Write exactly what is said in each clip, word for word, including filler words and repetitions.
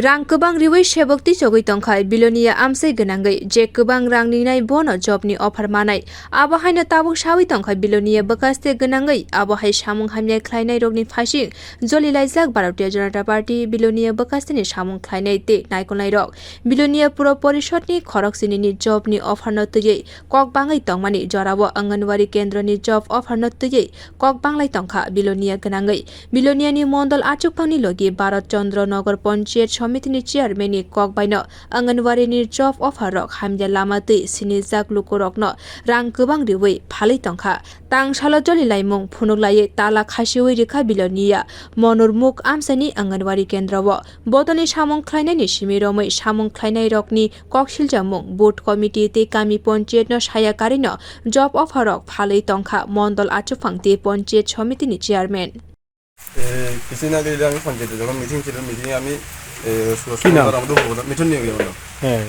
Rang kwbang riwi sebok tisogwi tongkha Bilonia amsai gwnangwi, je kwbang rang ninai bono job ni offer manai. Abo haino tabuk sawi tongkha Bilonia bwkhaste gwnangwi, abo hai samung hamya khlainai rokni phaising joli laijak Bharatiya Janata Party Bilonia bwkhasteni samung khlainai tei naikolnai rok. Bilonia Puro Porishod ni khorok sinini job ni offer no twiwi kok bangwi tongmani jorao Anganwadi kendro ni job offer no twiwi kok banglai tongkha Bilonia gwnangwi. Biloniani mondol achukphangni logi Bharat Chandra Nagar Panchayat Somitini chairman ni kok baino Anganwadi ni job offer rok hamya lama twi sinijak lukurokno rang kwbang riwi phalwi tongkha. Tangsalo joli laimung phunuk laiwi tala khasiwi rikha Bilonia Monurmukh amsani Anganwadi kendro o. Bodolni samung khlainaini simi romwi samung khlainairokni kok siljamung, booth committee tei kami panchayatno saya karino job offer rok phalwi tongkha mondol achukphang tei panchayat somitini chairman. Eh, কিছুদিন আগে এটা আমি পঞ্চায়েতে যখন মিটিং ছিল, মিটিংয়ে আমি, এ, সুভাষ কি নাম? চন্দ্র আমাদের উপপ্রধান, মিঠুন নিয়োগী আমরা। হ্যাঁ,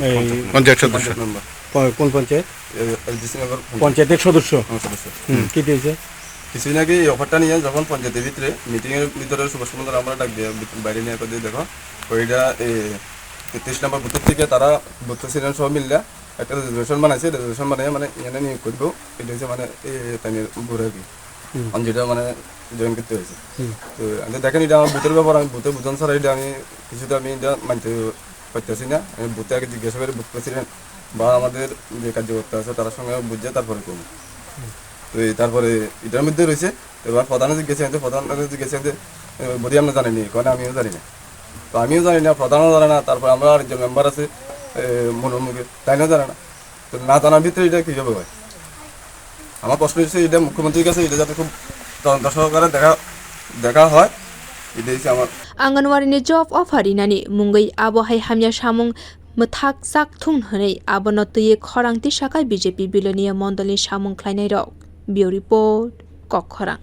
এই পঞ্চায়েত সদস্য। পঞ্চায়েত মেম্বার। প-, কোন পঞ্চায়েত? এ, এ, ডিসি নগর পঞ্চায়েত। পঞ্চায়েতের সদস্য? হ্যাঁ, সদস্য। হুম, কি দিয়েছে? কিছুদিন আগে এই অফারটা নিয়ে যখন পঞ্চায়েতের ভিতরে, মিটিংয়ের ভিতরে সুভাষ চন্দ্র আমরা ডাক দিয়ে বি-, বাইরে নিয়ে করে দিয়ে দেখো, ওইটা, এ, তেত্রিশ নম্বর বুথের থেকে তারা বুথ প্রেসিডেন্ট সহ মিললে একটা রেজুলেশন বানাইছে, রেজুলেশন বানিয়ে মানে এখানে নিয়োগ করবো, এটা হচ্ছে মানে, এ, তাই নিয়ে বুড়ো আর কি। হুম। আমি যেটা মানে জয়েন করতে হয়েছে। হুম। তো আমি তো দেখেন এটা আমার বুথের ব্যাপার, আমি বুথে বুঝান ছাড়া এটা আমি কিছু তো আমি এটা মানতে পারতেছি না। আমি বুথে আগে জিজ্ঞাসা করি বুথ প্রেসিডেন্ট বা আমাদের যে কার্যকর্তা আছে তার সঙ্গে বুঝে তারপরে করবো। হুম। তো এই তারপরে এটার মধ্যে রয়েছে, এবার প্রধানে জিজ্ঞাসা করতে, প্রধানে জিজ্ঞাসা করতে, এ, বুঝি আমরা জানি নি, কারণ আমিও জানি না। তো আমিও জানি না, প্রধানও জানে না, তারপর আমরা আরেকজন মেম্বার আছে, এ, মনোর মুখে, তাইও জানে না। তো না জানার ভিতরে এটা কীভাবে হয়? আমার প্রশ্ন হচ্ছে, এটা মুখ্যমন্ত্রীর কাছে এটা যাতে খুব তদন্ত সহকারে দেখা, দেখা হয়, এটাই হচ্ছে আমার। Anganwadi ni job offer rinani mungwi abo hai hamya samung mwthak chak thung hwnwi abono twiwi khorang tisakha B J P Bilonia mondolni samung khlainairok. Bureau Report, Kok Khorang.